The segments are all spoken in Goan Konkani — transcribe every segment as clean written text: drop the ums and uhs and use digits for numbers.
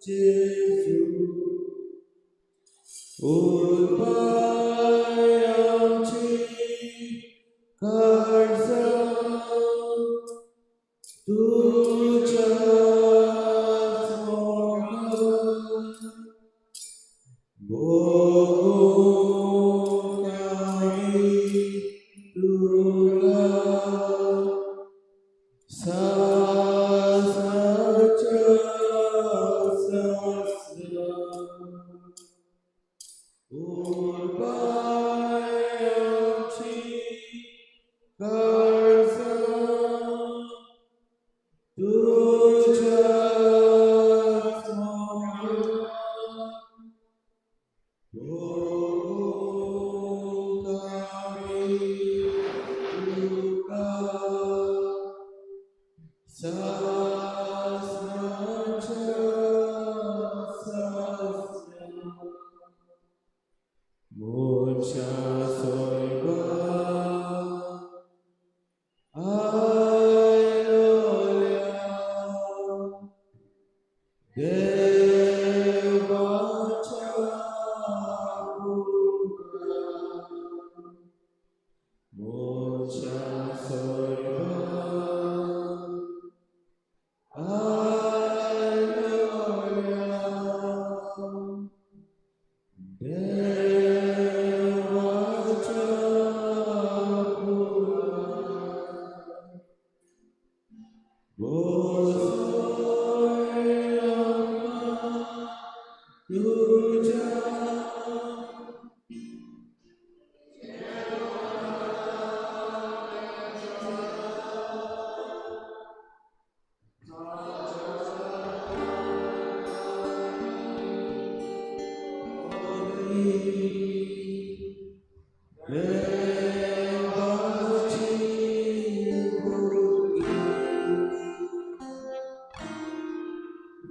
जेजू, उरपाय आमची काळजां तुज्याच मोगान भोगूंक आमी तुका सासणाच्या सासणाक. उरपाय आमची काळजां तुज्याच मोगान भोगूंक आमी तुका सासणाच्या सासणाक. म्हज्या सोयबा आयलोल्या देवाच्या पुता, म्हज्या सोयबा आयलोल्या देवाच्या पुता, बसय आमकां तुज्या देवाची भुरगीं,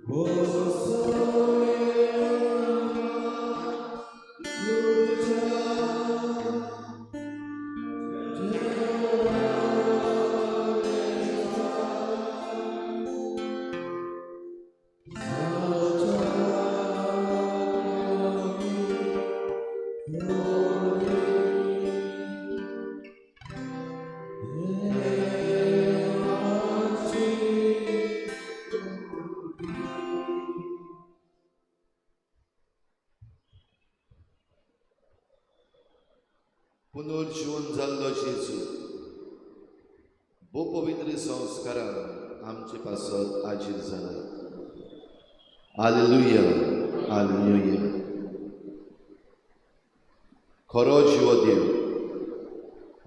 बसय आमकां तुज्या पुनर्जीवन जाल्लो जेजू भोव पवित्र संस्कारान आमचे पासत आजीर जाला. Hallelujah, hallelujah. खरो जिवो देव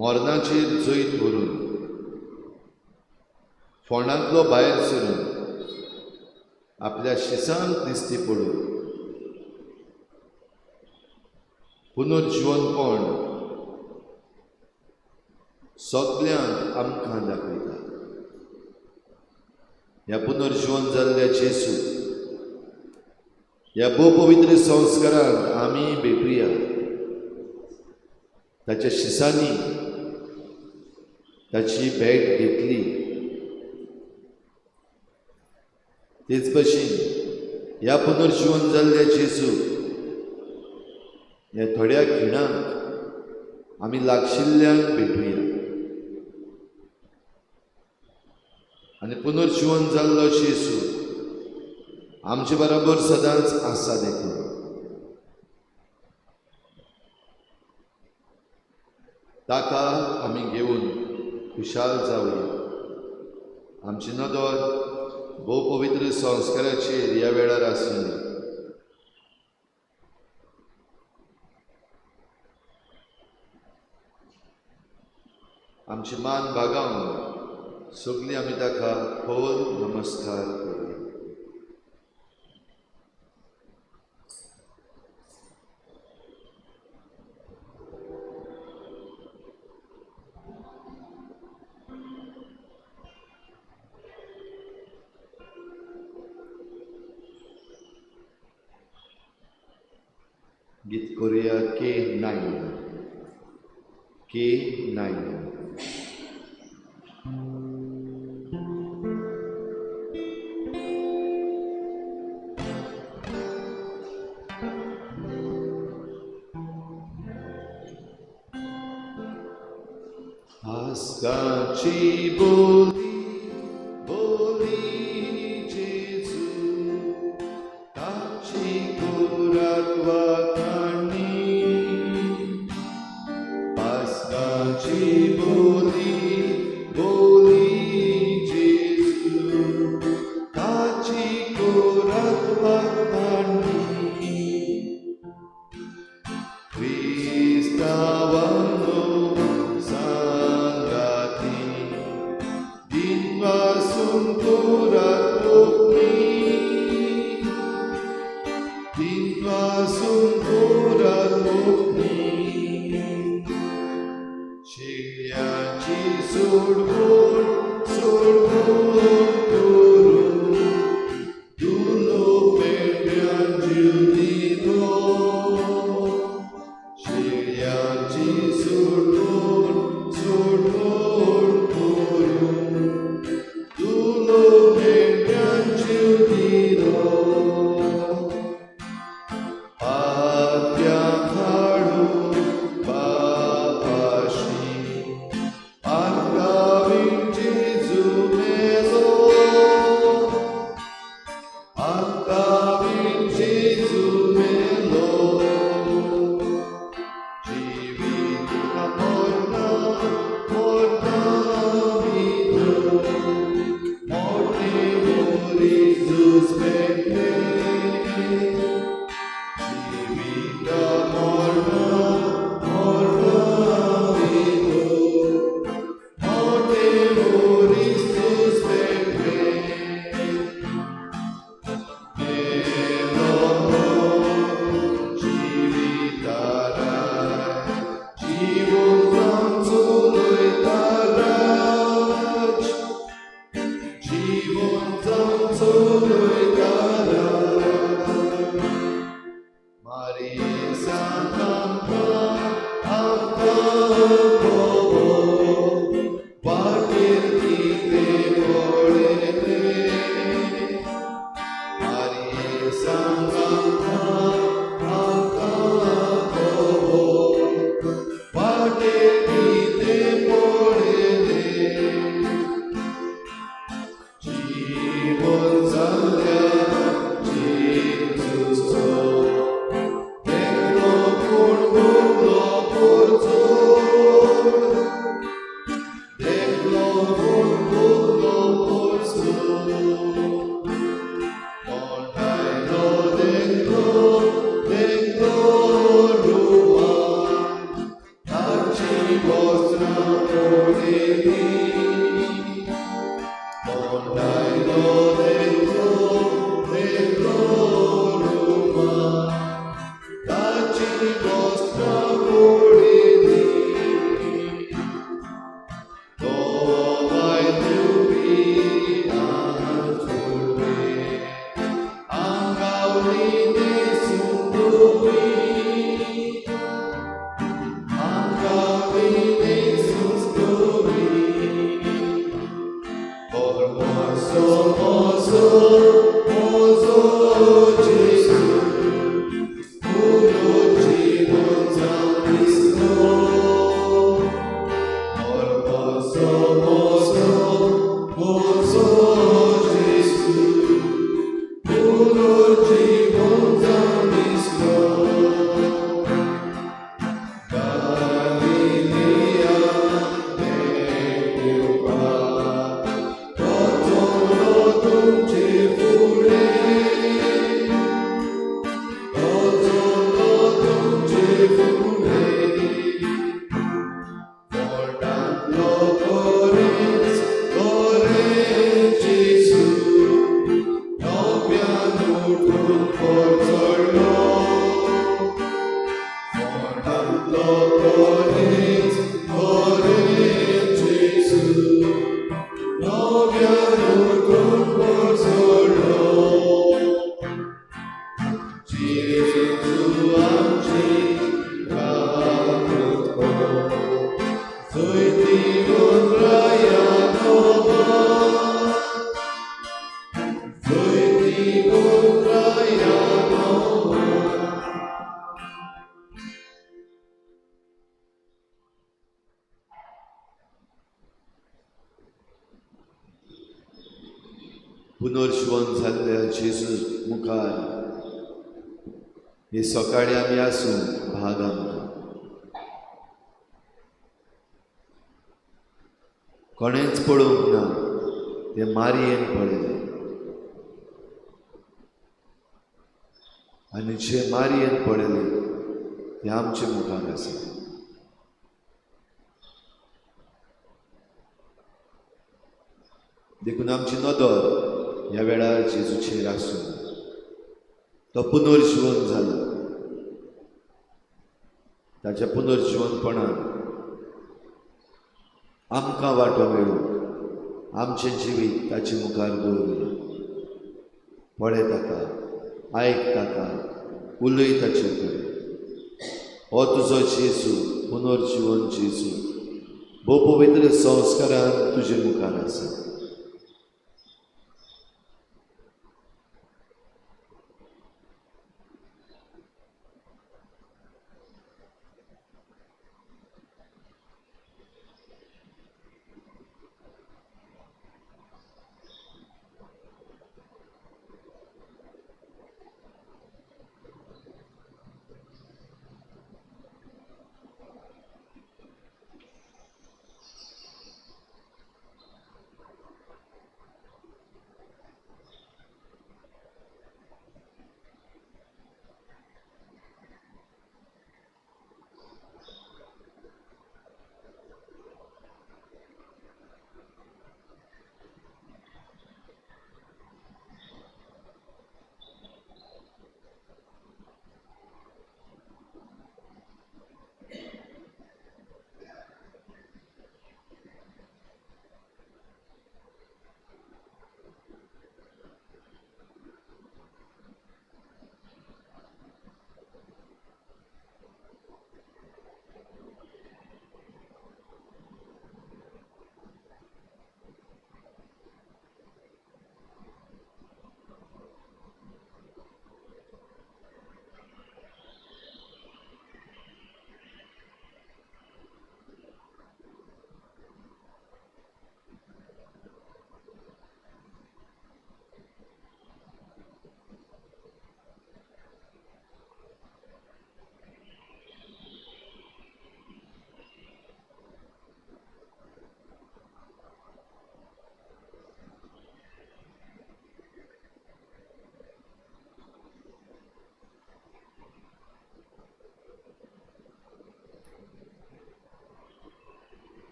मरणाचेर जैत व्हरून फोंडांतलो भायर सरून आपल्या शिसांक दिश्टी पडून पुनर्जीवनपण सगल्यांक आमकां दाखयता. ह्या पुनर्जीवन जाल्ल्या जेजू ह्या भोव पवित्र संस्कारांत आमी भेटुया. ताच्या शिसांनी ताची भेट घेतली. तेच भशेन ह्या पुनर्जीवन जाल्ल्या जेजू ह्या थोड्या खिणांक आमी लागशिल्ल्यान भेटुया आनी पुनर्जीवन जाल्लो जेजू आमचे बराबर सदांच आसा. देखून ताका आमी घेवन खुशाल जावया. आमची नदर भोव पवित्र संस्काराचेर ह्या वेळार आसली. आमची मान बागावन सगळीं आमी ताका खोल नमस्कार करुया. गीत करुया K9, K9. पास्काची बोली बोली जेजू ताची कुरात वाखाणी पास्काची बोली बोली जेजू ताची कुरात वाखाणी क्रिस्तावांनो सांगाती दिनवासून कुरात ओंपनी दिनवासून कुरात ओंपनी शिळ्याची सोडवण सोडवण करून दुलो पेंड्यान जीव दिलो शिळ्याची सोडवण सोडवण करून दुलो पेंड्यान जीव दिलो पात्या हाडून बापाशी आतावीन जेजू मेलो आतावीन जेजू मेलो जिवीत मोरना मोरना भितर मोटे मोरी झूज पेटले जिवीत मोरना मोरना भितर मोटे मोरी झूज पेटले मेलो जिविताराय जीवन चलयता राज जीवन चलयता राज मारिसान आमकां आमकां खबर वाटेर कितें पळयलें मारिसान आमकां आमकां खबर वाटेर कितें पळयलें जीवन जाल्या जेजूचो देखलो पूण भोगलो पोरचोड देखलो पूण भोगलो पोरचोड कोणायलो देखलो देखलो रुमाल ताची वस्त्रां ओडयली कोणायलो देखलो देखलो रुमाल ताची वस्त्रां ओडयली गोवाय दिवपी आंचोडवे आंगावली न्हेसून धुवी आंगावली न्हेसून धुवी मोजो मोजो मोजो जेजू पुरो जीवन जावन दिसलो मोजो मोजो मोजो जेजू पुरो जीवन जावन दिसलो गालिलिया देवपाक वचलो तुमचे फुडें वचलो तुमचे फुडें फोंडांतलो कोरेंच कोरेंच जेजू नव्यान उठून पोर चडलो फोंडांतलो कोरेंच कोरेंच जेजू नव्यान उठून पोर चडलो जेजू आमची राखण जैतिवंत राया जैतिवंत राया. पुनर्जिवन जाल्ल्या जेजू मुखार हे सकाळी आमी आसूं भाग आमकां. कोणेंच पळोवंक ना तें मारयेन पळयलें आनी जे मारयेन पळयलें तें आमचे मुखार आसा. देखून आमची नदर ह्या वेळार जेजूचेर आसूं. तो पुनर्जिवन जाला, ताच्या पुनर्जिवनपणान आमकां वांटो मेळूं. आमचें जिवीत ताचे मुखार दवरुया. पळय ताका, आयक ताका, उलय ताचे कडेन. हो तुजो जेजू, पुनर्जिवन जेजू, भोव पवित्र संस्कारान तुजे मुखार आसा.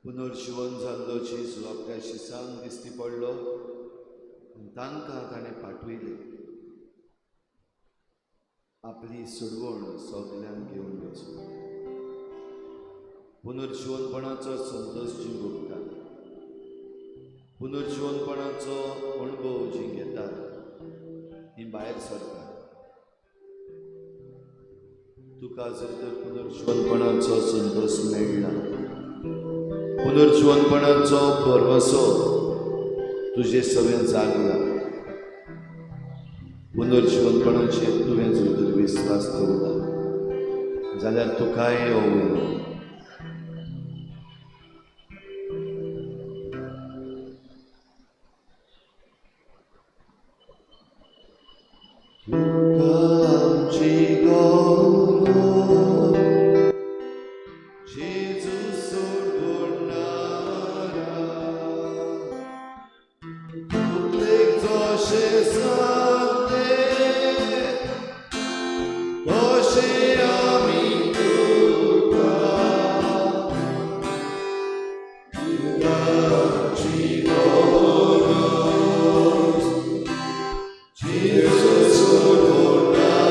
पुनर्जिवन जाल्लो जेजू आपल्या शिसांक दिश्टी पडलो आनी तांकां ताणें पाठयले आपली सोडवण सगल्यांक घेवन वचूं. पुनर्जिवनपणाचो संतोश जी भोगतात, पुनर्जिवनपणाचो अणभव जी घेतात, ही भायर सरतात. तुका जर तर पुनर्जिवनपणाचो संतोश मेळ्ळा, पुनर्जिवनपणाचो भरवसो तुजे सवें जागला, पुनर्जिवनपणाचेर तुवें जर तर विस्वास दवरला जाल्यार तुकाय हो उलो. तुका आमची गौरव जेजू सोडवणारा, तुकलेक जशें सांगलें तशें आमी तुका. तुका आमची गौरव जेजू सोडवणारा,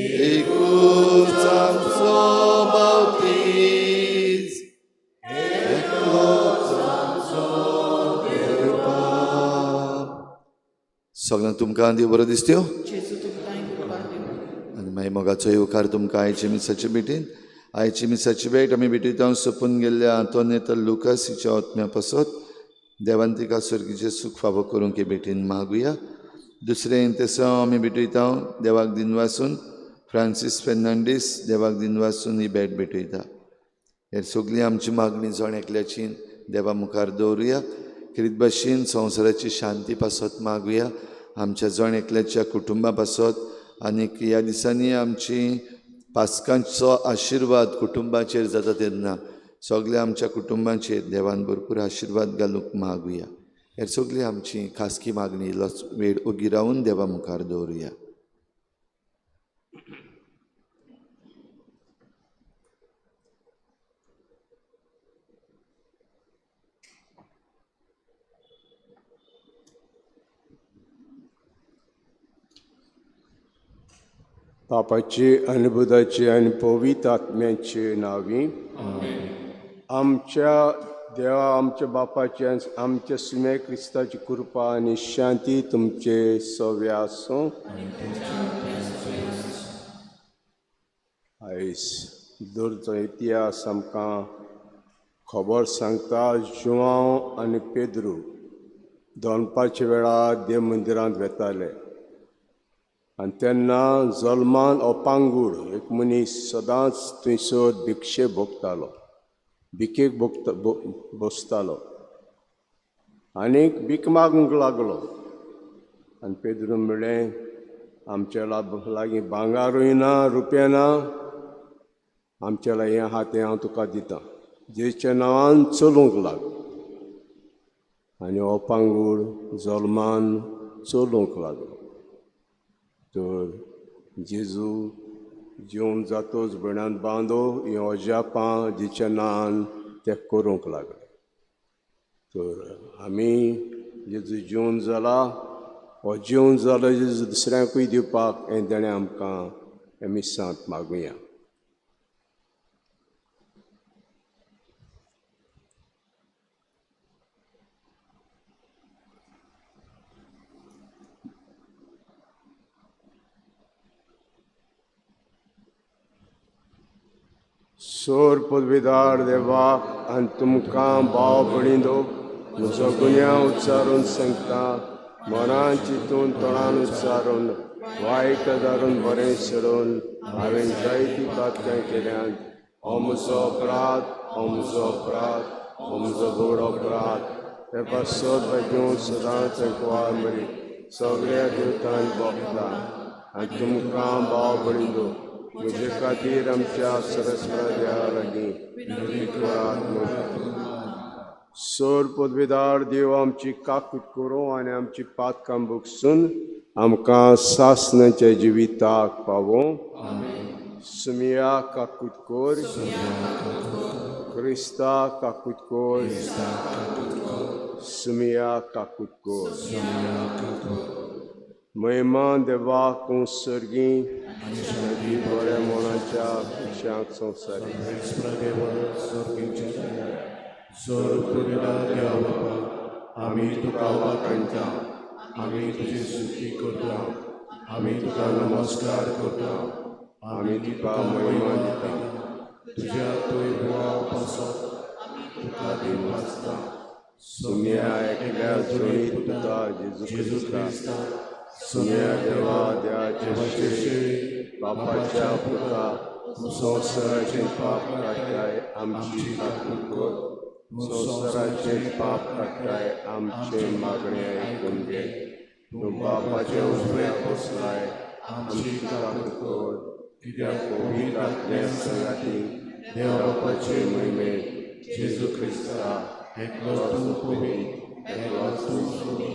एकूच आमचो बावतीज, एकलोच आमचो देव बाप. सगळ्यांक तुमकां देव बरो दिसत्यो आनी मागीर मोगाचो येवकार तुमकां आयचे मिसाचे भेटीन. आयची मिसाची भेट आमी भेटयता सोंपून गेल्ल्या आंतोनेत लुकास हिच्या आत्म्या पासत देवान तिका स्वर्गीचें सूख फावो करूंक हे भेटीन मागुया. दुसरें तेसांव आमी भेटयता देवाक दिनवासून फ्रांसीस फेर्नांडीस देवाक दिनवासून ही भेट भेटयता. हे सगळी आमची मागणी जण एकल्याची देवा मुखार दवरुया. खेरीत भाशेन संवसाराची शांती पासत मागुया, आमच्या जण एकल्याच्या कुटुंबा पासत, आनीक ह्या दिसांनी आमची पास्कांचो आशिर्वाद कुटुंबाचेर जाता तेन्ना सगळ्या आमच्या कुटुंबाचेर देवान भरपूर आशिर्वाद घालूंक मागुया. हे सगळी आमची खासगी मागणी इल्लोच वेळ ओगी रावून देवा मुखार दवरुया. पापाची आनी बुधाची आनी पवित्र आत्म्याचे नांवी आमच्या देवा आमच्या बापाची आनी आमच्या सुमे क्रिस्ताची कृपा आनी शांती तुमचे सवे आसूं. आयज दरचो इतिहास आमकां खबर सांगता. जुआंव आनी पेद्रू दनपारच्या वेळार देव मंदिरांत वेताले आनी तेन्ना जल्मान अपांगूळ एक मनीस सदांच थंयसर भिक्षे भोगतालो, भिकेक बसतालो आनीक भीक मागूंक लागलो. आनी पेद्रून म्हणलें, आमच्या लागीं भांगारूय ना, रुपया ना, आमच्या लागीं आहा तें हांव तुका दितां, जेच्या नांवान चलूंक लाग. आनी अपांगूळ जल्मान चलूंक लागलो. तर जेजू जेवन जातोच भयणान बांदो हीं अजापां जिच्या नांवान ते करूंक लागले. तर आमी जेजू जेवन जाला, हो जेवन जालो जेजू दुसऱ्यांकूय दिवपाक हें देणें आमकां हे मिसांत मागुया. सोर पदवीदार देवाक आनी तुमकां भाव भयणींनो म्हजो गुन्यांव उच्चारून सांगता, मनान चिंतून तोंडान उच्चारून वायट धारून बरें सोडून हांवें जायतीं पातकां केल्यांत. हो म्हजो अपराध, हो म्हजो अपराध, हो म्हजो व्हड अपराध. ते पासत भाग्योन सदांच एकवार मरी सगळ्या देवतान भोगता आनी तुमकां भाव भयणींनो म्हजे खातीर आमच्या सरस्वरा देवा लागीं विनवणी करात. सोर पदवीदार देव आमची काकूट करूं आनी आमची पातकां भोगसून आमकां सासणाच्या जिविताक पावों. सुमिया काकूट कर, क्रिस्ता काकूट कर, सुमिया काकूट कर. महिमा देवाक सर्गी बऱ्या मनाच्या खुशांक संवसारी. आमी तुका वाखाणटा, आमी तुजी स्तुती करता, आमी तुका नमस्कार करता, आमी तुका महिमा दिता. तुज्या वैभवा पासत तुका दिनवासता. सुम्या एकल्या जोडीत पुता जेजू क्रिस्ता, सुम्या देवा देवाचे शेळी बापाच्या पुता संवसाराचे पाप काडटाय आमची काकूट कर, संवसाराचे पाप काडटाय आमचे मागणे आयकून घे. तूं बापाचे उजव्या बसलाय आमची काकूट कर, कित्याक पवित्र आत्म्या संगाती देवा बापाचे महिमे जेजू क्रिस्ता एकलोच तूं पवित्र, एकलोच तूं सुमी,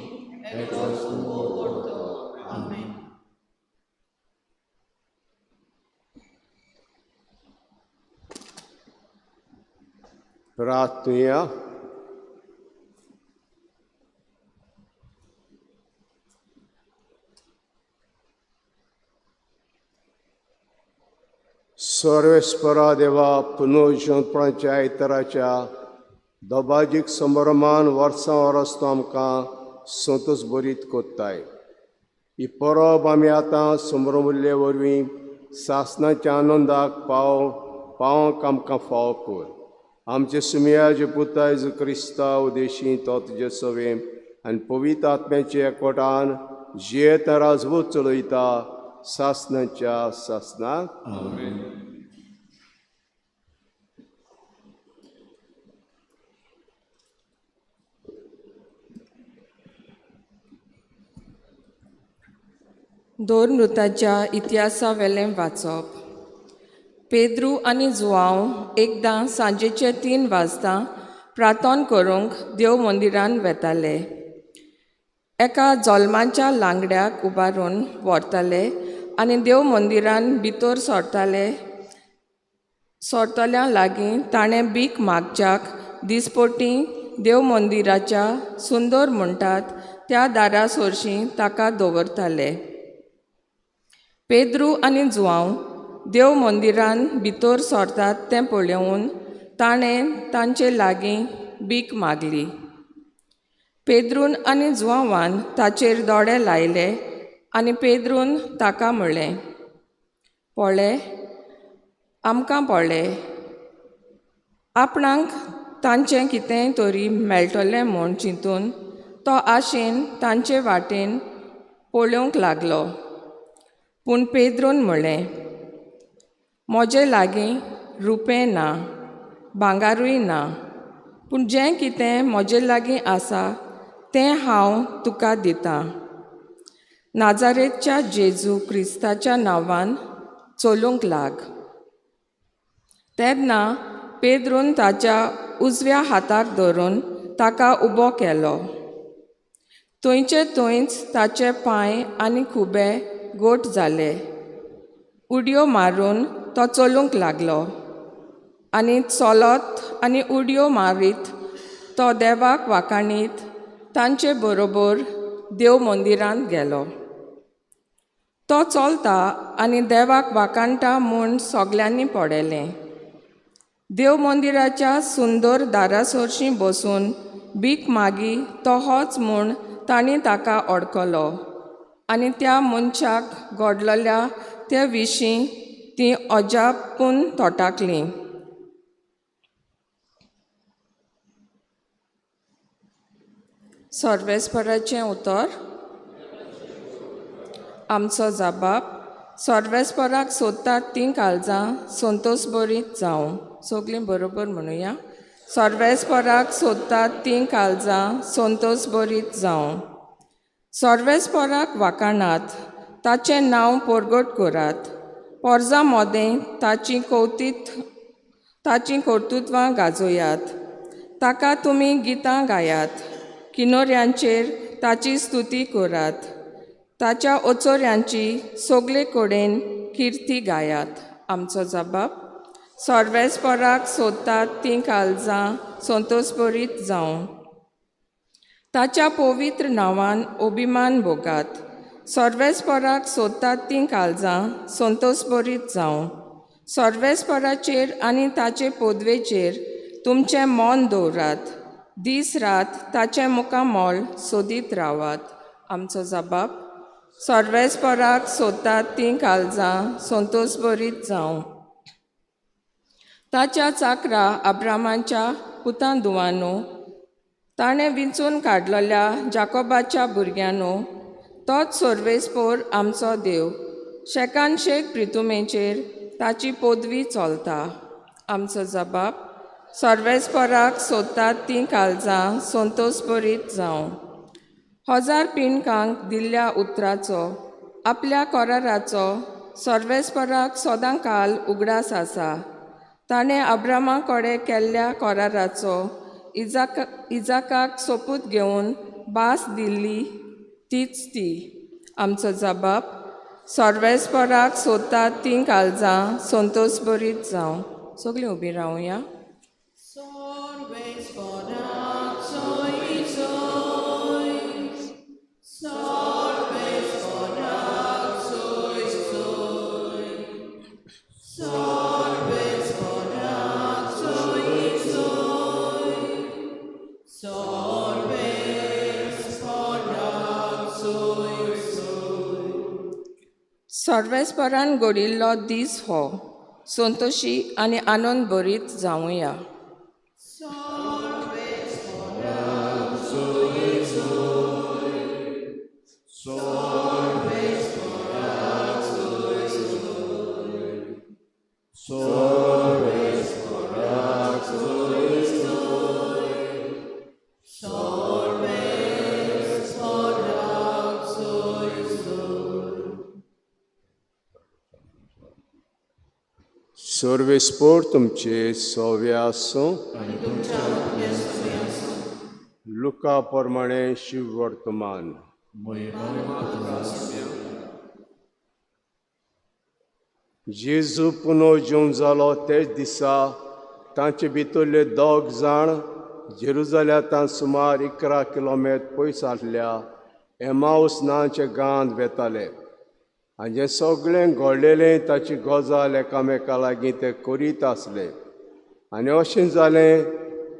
एकलोच तूं पवित्र. आमेन. प्रार्थुया. सर्वेस्परा देवा पुनर्जनपणाच्या आयताराच्या दबाजीक संभ्रमान वर्सां वरस तो आमकां संतोस बरीत कोत्ताय. ही परब आमी आतां संभ्रमुल्ले वरवीं सासणाच्या आनंदाक पावंक आमकां फावो कर. आमचे सुमयाचे पुता जेजू क्रिस्ता उदेशी तो तुजे सवे आनी पवित्र आत्म्याचे एकवटान जियेत राजवत चलयता सासणाच्या सासणाक. दोन मृताच्या इतिहासावेलें वाचप. पेद्रू आनी जुआंव एकदां सांजेचे 3 वाजता प्रार्थना करूंक देव मंदिरान वेताले. एका जल्माच्या लांगड्याक उबारून व्हरताले आनी देव मंदिरान भितर सरताले. सरतल्या लागीं ताणें भीक मागच्याक दिसपटी देव मंदिराच्या सुंदर म्हणटात त्या दारा सरशीं ताका दवरताले. पेद्रू आनी जुआंव देव मंदिरान भितर सरतात तें पळोवन ताणें तांचे लागीं भीक मागली. पेद्रून आनी जुआंवान ताचेर दोळे लायले आनी पेद्रून ताका म्हणलें, पळय आमकां पळय. आपणाक तांचें कितेंय तरी मेळटलें म्हूण चिंतून तो आशेन तांचे वाटेन पळोवंक लागलो. पूण पेद्रून म्हणलें, म्हजे लागीं रुपें ना, भांगारूय ना, पूण जें कितें म्हजे लागीं आसा तें हांव तुका दितां. नाजारेतच्या जेजू क्रिस्ताच्या नांवान चलूंक लाग. तेन्ना पेद्रून ताच्या उजव्या हाताक धरून ताका उबो केलो. थंयचे थंयच ताचे पांय आनी खुबे गोट जाले. उडयो मारून तो चलूंक लागलो आनी चलत आनी उडयो मारीत तो देवाक वाखाणीत तांचे बरोबर देव मंदिरांत गेलो. तो चलता आनी देवाक वाखाणटा म्हूण सगल्यांनी पळयलें. देव मंदिराच्या सुंदर दारा सरशीं बसून भीक मागी तो होच म्हूण तांणी ताका अडकलो आनी त्या मनशाक घडलेल्या ते विशीं ती अजापून थोटाकलीं. सर्वेस्पराचें उतर. आमचो जबाब. सर्वेस्पराक सोदतात तीं काळजां संतोस बरीत जावं. सगळीं बरोबर म्हणुया. सर्वेस्पराक सोदतात तीं काळजां संतोस बरीत जावं. सर्वेस्पराक वाखाणात, ताचें नांव परगट करात. पोरजां मोदें ताचीं कर्तृत्वां गाजोयात. ताका तुमी गितां गायात, किनोऱ्यांचेर ताची स्तुती करात. ताच्या ओचोऱ्यांची सगळे कडेन किर्ती गायात. आमचो जबाब. सर्वेस्पराक सोदतात तीं काळजां संतोसभरीत जावं. ताच्या पवित्र नांवान अभिमान भोगात. सर्वेस्पराक सोदतात तीं काळजां संतोसभरीत जावं. सर्वेस्पराचेर आनी ताचे पदवेचेर तुमचें मन दवरात. दीस रात ताचें मुखामळ सोदीत रावात. आमचो जबाब. सर्वेस्पराक सोदतात तीं काळजां संतोसभरीत जावं. ताच्या चाकरा अब्रामाच्या पुतां धुवानो, ताणें विंचून काडलेल्या जाकोबाच्या भुरग्यांनो, तोच सर्वेस्पोर आमचो देव. शेकान शेक प्रितुमेचेर ताची पदवी चलता. आमचो जबाब. सर्वेस्पराक सोदतात तीं काळजां संतोसभरीत जावं. 1000 पिणकांक दिल्ल्या उतराचो आपल्या कराराचो सर्वेस्पराक सदां काल उगडास आसा. ताणें अब्रामा कडेन केल्ल्या कराराचो इजाकाक सोपूत घेवन भास दिल्ली तीच ती. आमचो जबाब. सर्वेस्पराक सोदतात तीं काळजां संतोसभरीत जावं. सगळीं उबीं रावया. Sorry. सर्वेस्परान घडिल्लो दीस हो संतोशी आनी आनंद भरीत जावया. सर्वेस्पोर तुमचे सोवे आसूं. लुका प्रमाणे शिववर्तमान. जेजू पुनो जेवन जालो तेच दिसा तांचे भितरले दोग जाण जेरुजाल्यांत सुमार 11 किलोमीटर पयस आसल्या एमाऊस नांवाच्या गांवांत वेताले. आनी जें सगळें घडलेलें ताची गजाल एकामेका लागीं ते करीत आसले. आनी अशें जालें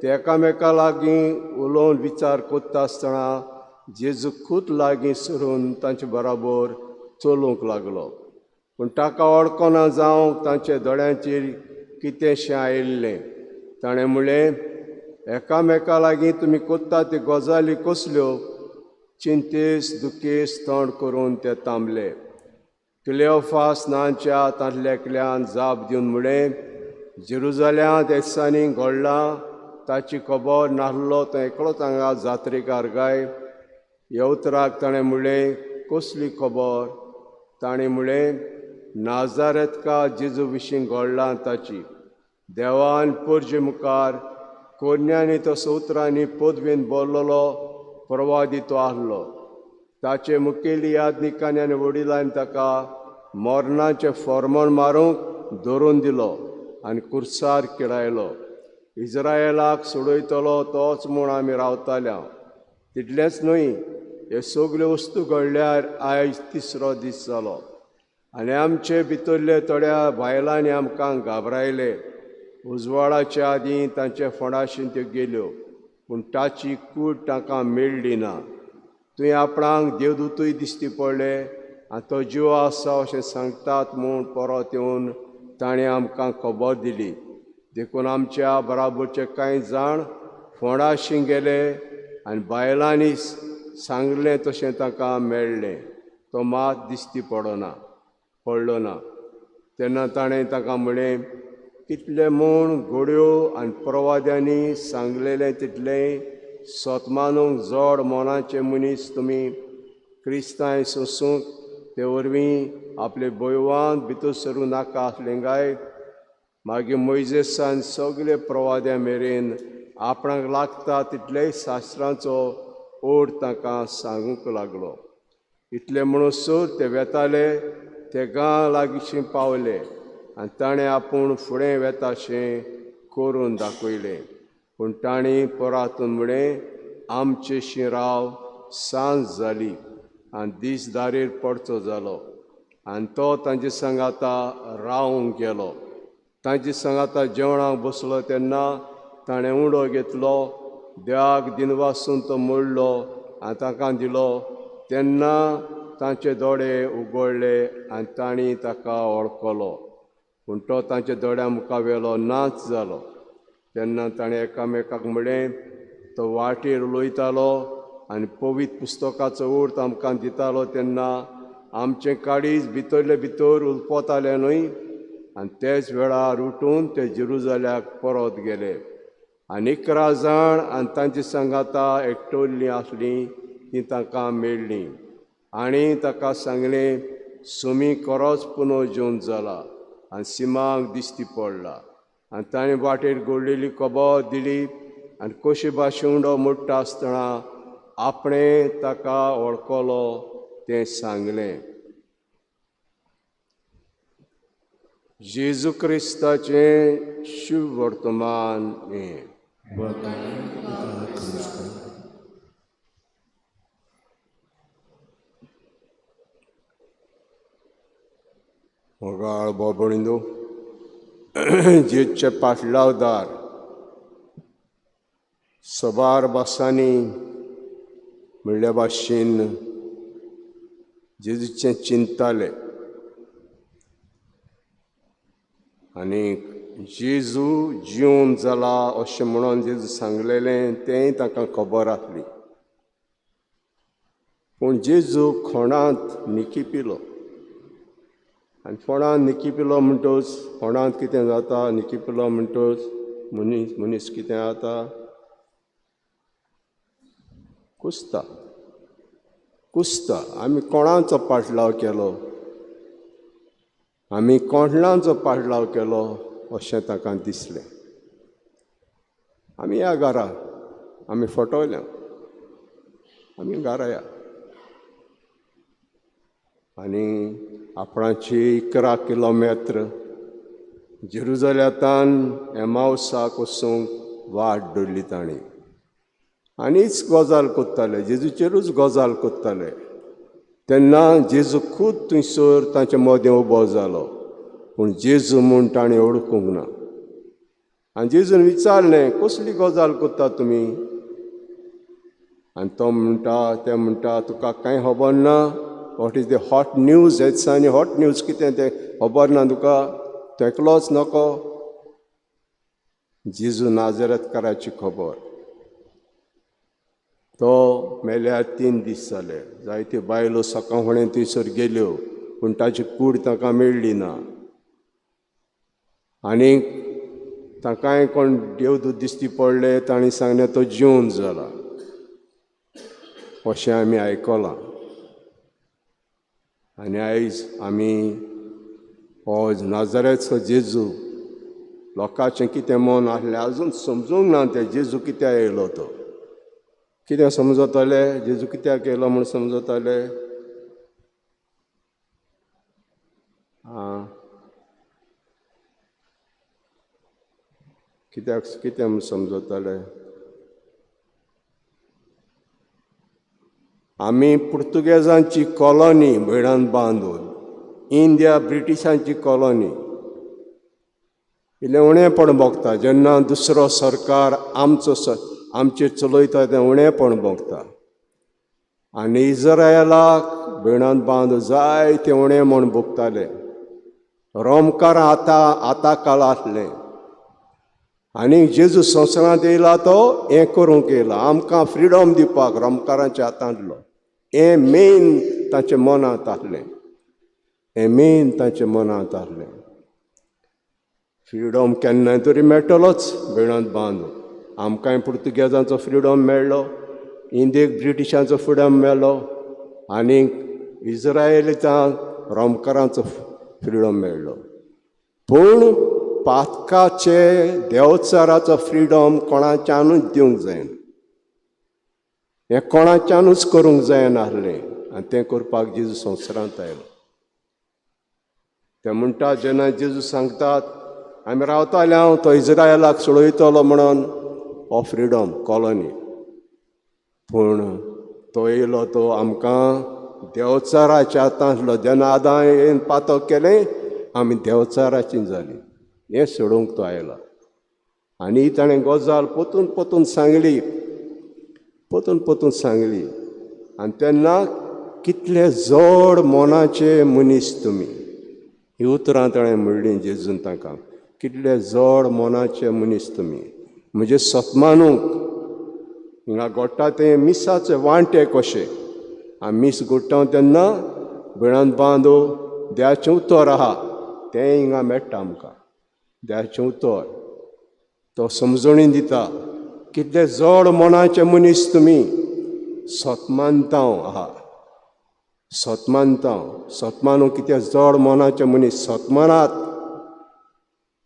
ते एकामेका लागीं उलोवन विचार करता आसतना जेजू खूब लागीं सरून तांचे बराबर चलूंक लागलो. पूण ताका वळखना जावंक तांच्या दोळ्यांचेर कितेंशें आयिल्लें. ताणें म्हणलें, एकामेका लागीं तुमी करता त्यो गजाली कसल्यो? चिंतेस दुखेस तोंड करून ते थांबले. क्लेओफास नांच्या तांतल्या एकल्यान जाप दिवन म्हणलें, जेरुजाल्यांत दिसांनी घडलां ताची खबर नासलो तो एकलोच हांगा जात्रेकार गाय. ह्या उतराक ताणें म्हणलें, कसली खबर? ताणें म्हणलें, नाजारेतका जेजू विशीं घडलां ताची. देवान परजे मुखार कोरण्यांनी तसो उतरांनी पदवेन बोल्लोलो प्रवादी तो आहलो. ताचे मुखेली यादनिकांनी आनी वडिलांनी ताका मरणाचें फॉर्मण मारूंक धरून दिलो आनी कुर्सार किडायलो. इज्रायलाक सोडयतलो तोच म्हूण आमी रावताल्या. तितलेंच न्हय, हे सगल्यो वस्तू घडल्यार आयज तिसरो दीस जालो. आनी आमचे भितरले थोड्या बायलांनी आमकां घाबरायले. उजवाडाच्या आदीं तांचे फोंडाशी त्यो गेल्यो, पूण ताची कूड तांकां मेळ्ळी ना. तुवें आपणाक देवदूतूय दिश्टी पडले आनी तो जीव आसा अशें सांगतात म्हूण परत येवन ताणें आमकां खबर दिली. देखून आमच्या बराबरचे कांय जाण फोंडाशी गेले आनी बायलांनी सांगलें तशें तांकां मेळ्ळें. तो मात दिश्टी पडलो ना. तेन्ना ताणें ताका म्हणलें, कितले म्हूण घोड्यो आनी प्रवाद्यांनी सांगलेलें तितलें सतमानूंक जोड मनाचे मनीस तुमी क्रिस्तांय सोंसूंक ते वरवीं आपले भयवान भितर सरूं नाका आसलें काय? मागीर मोयजेसान सगळे प्रवाद्या मेरेन आपणाक लागता तितलेय शास्त्रांचो ओड तांकां सांगूंक लागलो. इतले म्हणसर ते वेताले ते गांव लागींशी पावले आनी ताणें आपूण फुडें वेताशें करून दाखयलें. पूण तांणी परातून म्हणलें, आमचे शिराव सांज जाली आनी दीस दारेर पडचो जालो. आनी तो तांचे सांगाता रावंक गेलो. तांचे सांगाता जेवणाक बसलो तेन्ना ताणें उंडो घेतलो, देवाक दिनवासून तो मोडलो आनी तांकां दिलो. तेन्ना तांचे दोळे उगडले आनी तांणी ताका वळखलो. पूण तो तांच्या दोळ्यां मुखार वेलो नाच जालो. तेन्ना ताणें एकामेकाक म्हणलें, तो वाटेर उलयतालो आनी पवित्र पुस्तकाचो अर्थ आमकां दितालो तेन्ना आमचें काळीज भितरले भितर उलपतालें न्हय? आनी तेच वेळार उठून ते जेरुजाल्याक परत गेले. आनी 11 जाण आनी तांची सांगाता एकटोल्लीं आसलीं तीं तांकां मेळ्ळीं आनी ताका सांगलें, सुमी खरोच पुनो जेवन जाला आनी सिमाक दिश्टी पडला. आनी ताणें वाटेर घडलेली खबर दिली आनी कशे भाशेन उंडो मोडटा आसतना आपणें ताका वळखलो तें सांगलें. जेजू क्रिस्ताचें शुभवर्तमान हें. मोगाळ बोबणिंदो जेजचे पाटलावदार सबार भासांनी म्हणल्या भाशेन जेजूचें चिंतताले. आनी जेजू जिवन जाला अशें म्हणून जेजू सांगलेलें तेंय तांकां खबर आसली. पूण जेजू खोणांत निकी पिलो आनी फोणांत निकी पिलो म्हणटच फोणांत कितें जाता, निकी पिलो म्हणटच मनीस मनीस कितें जाता, कुसता कुसता. आमी कोणाचो पाटलाव केलो, आमी कोणाचो पाटलाव केलो अशें ताका दिसलें. आमी ह्या घरा आमी फटवल्या, आमी घरा या. आनी आपणाची 11 किलोमेत्र जेरुजल्यांतान एमावसाक वचूंक वाट दवरली तांणी. आनीच गजाल कोत्ताले, जेजूचेरूच गजाल कोत्ताले. तेन्ना जेजू खूद थंयसर तांचे मदें उबो जालो, पूण जेजू म्हूण ताणें वळखूंक ना. आनी जेजून विचारलें, कसली गजाल कोत्ता तुमी? आनी तो म्हणटा, ते म्हणटा, तुका कांय खबर ना, what is the hot news, हेच दिसांनी हॉट न्यूज कितें तें खबर ना तुका, तूं एकलोच नको. जेजू नाजरेतकाराची खबर. तो मेल्यार 3 दीस जाले. जायत्यो बायलो सकाळ फुडें थंयसर गेल्यो, पूण ताची कूड तांकां मेळ्ळी ना. आनी तांकांय कोण देवदूत दिश्टी पडले, तांणी सांगलें तो जिवन जाला अशें आमी आयकलां. आनी आयज आमी हो नाजरेचो जेजू लोकांचें कितें मन आसलें आजून समजूंक ना, तें जेजू कित्याक येयलो तो कितें समजतले, जेजू कित्याक येयलो म्हूण समजतले. आं, कित्याक कितें म्हूण समजतले. आमी पुर्तुगेजांची कॉलनी भयणान बांदून, इंडिया ब्रिटिशांची कॉलनी, इल्लें उणेंपण भोगता जेन्ना दुसरो सरकार आमचो आमचेर चलयता तें उणेंपण भोगता. आनी इजरायलाक भयणान बांदून जायते उणें म्हूण भोगताले. रोमकारां आतां आतां काळ आसलें. आनी जेजू संवसारांत येयला तो हें करूंक येयला, आमकां फ्रिडम दिवपाक रोमकारांच्या हातांतलो. हें मेन तांच्या मनांत आसलें, हें मेन तांच्या मनांत आसलें. फ्रिडम केन्नाय तरी मेळटलोच भयणांत बांदून. आमकांय पुर्तुगेजांचो फ्रिडम मेळ्ळो, इंडियेक ब्रिटिशांचो फ्रिडम मेळ्ळो, आनी इज्रायलीच्या रोमकारांचो फ्रिडम मेळ्ळो. पूण पातकाचे देवचाराचो फ्रिडम कोणाच्यानूच दिवंक जायना, हें कोणाच्यानूच करूंक जायनासलें. आनी तें करपाक जेजू संवसारांत आयलो. ते म्हणटा जेन्ना जेजू सांगतात आमी रावताले हांव तो इज्रायलाक सोडयतलो म्हणून, हो फ्रिडम कॉलनी, पूण तो येयलो तो आमकां देवचाराच्या हातांतलो. जेन्ना आदां येवन पातक केलें आमी देवचाराची जाली, हें सोडोवंक तो आयला. आनी ताणें गजाल पोतून पोतून सांगली, पोतून पोतून सांगली. आनी तेन्ना कितले जड मनाचे मनीस तुमी, ही उतरां ताणें म्हणलीं जेजून तांकां, कितले जड मनाचे मनीस तुमी, म्हजे सतमानूंक हिंगा गोडटा तें मिसाचे वांटे कशे. आनी मीस गोडटा तेन्ना भयणान बांदो देवाचें उतर आहा तें हिंगा मेळटा आमकां, देवाचें उतर तो समजणी दिता. कितले जड मनाचे मनीस तुमी, सतमानतांव आहा, सतमानतांव, सतमानू कितें जड मनाचे मनीस सतमानात.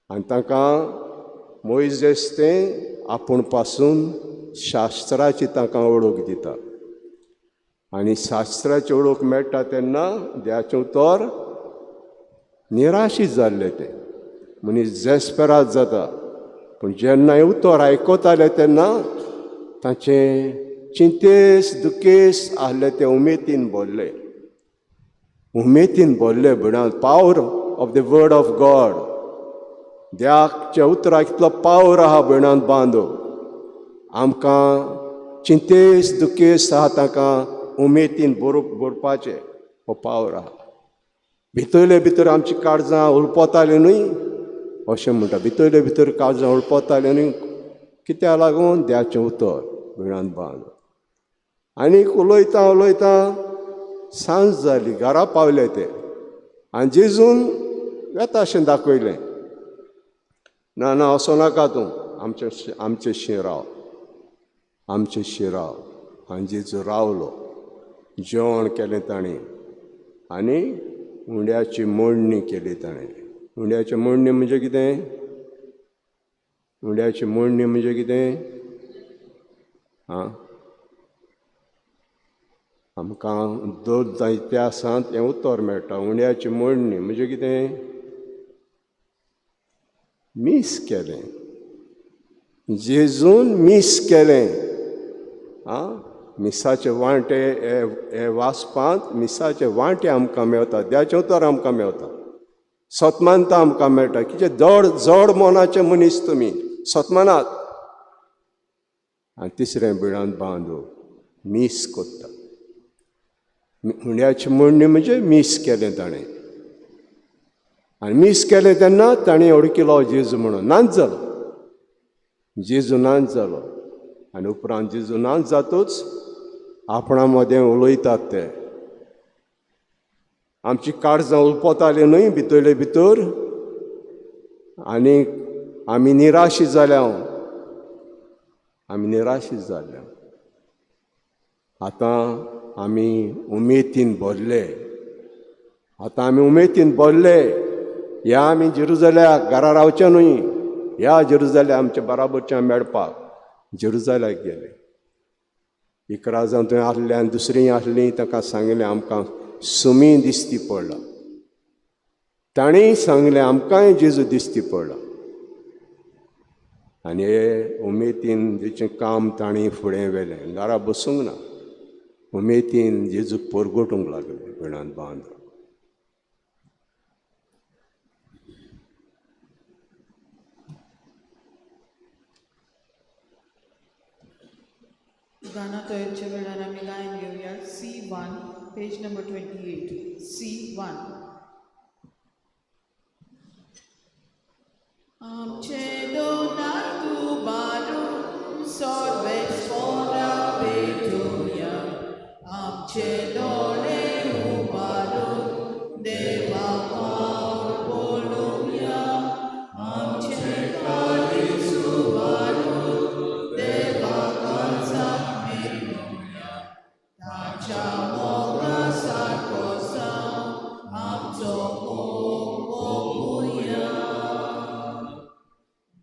आनी तांकां मोयजेस तें आपूण पासून शास्त्राची तांकां वळख दिता. आनी शास्त्राची वळख मेळटा तेन्ना देवाचें उतर निराशीत जाल्लें तें मनीस जेस्पेराद जाता. पूण जेन्ना हें उतर आयकताले तेन्ना तांचें चिंतेस दुखेस आहले ते उमेदीन भरले, उमेदीन भरले. भयणान power of the word of God, देवाच्या उतराक इतलो पावर आहा भयणान बांदो, आमकां चिंतेस दुखेस आहा तांकां उमेदीन भरपाचें हो पावर आहा. भितरले भितर आमची काळजां उलपतालीं न्हय, अशें म्हणटा. भितरले भितर काळजां उडपतालें आनी कित्याक लागून देवाचें उतर भिणांत बांद. आनीक उलयता उलयता सांज जाली, घरा पावले ते आनी जेजून वेता अशें दाखयलें, ना ना असो नाका तूं, आमचे शी राव, आमचे शी राव. आनी जेजू रावलो, जेवण केलें ताणें आनी उंड्याची मोडणी केली ताणें. उंड्याची मोडणी म्हणजे कितें? उंड्याची मोडणी म्हणजे कितें? आं, आमकां दोन इतिहासांत हें उतर मेळटा. उंड्याची मोडणी म्हणजे कितें? मीस केलें, जेजून मीस केलें. आं, मिसाचे वांटे हे वाचपांत मिसाचे वांटे आमकां मेवता, देवाचें उतर आमकां मेवता, सतमानता आमकां मेळटा. कितें जड जड मनाचे मनीस तुमी, सतमानात. आनी तिसरें बिळांत बांदू मीस कोत्ता. हुंड्याची मोडणी म्हणजे मीस केलें ताणें. आनी मीस केलें तेन्ना ताणें ओडकिलो जेजू म्हणून नाच जालो, जेजू नाच जालो. आनी उपरांत जेजू नाच जातूच आपणा मदें उलयतात ते, आमची काळजां उलपतालीं न्हय भितरले भितर, आनी आमी निराशी जाल्या, आमी निराशी जाल्या. आतां आमी उमेदीन भरले, आतां आमी उमेदीन भरले. ह्या आमी जेरुजाल्याक घरा रावचे न्हय, ह्या जेरुजाल्याक आमच्या बराबरच्या मेळपाक जेरुजाल्याक गेले. 11 जाण थंय आसले आनी दुसरीं आसलीं, तांकां सांगलें आमकां सुमी दिसती पडला. तांणी सांगलें आमकांय जेजू दिसती पडला. आनी हे उमेदीन जेचें काम तांणी फुडें व्हेलें, घरा बसूंक ना, उमेदीन जेजूक परगटूंक लागले बिणांत बांद. गाना तयारच्या वेळार आमी गायन घेवया C1 page number 28 C1. आमचे दोनातू बारू सर्वेस्परा पेटुया, आमचे दोळे उबारू देवा पावर पळोवया, आमचे काळीज उबारू देवा काळजाक मेळुया, ताच्या मोगा सारको जावं आमचो मोग मोगुया.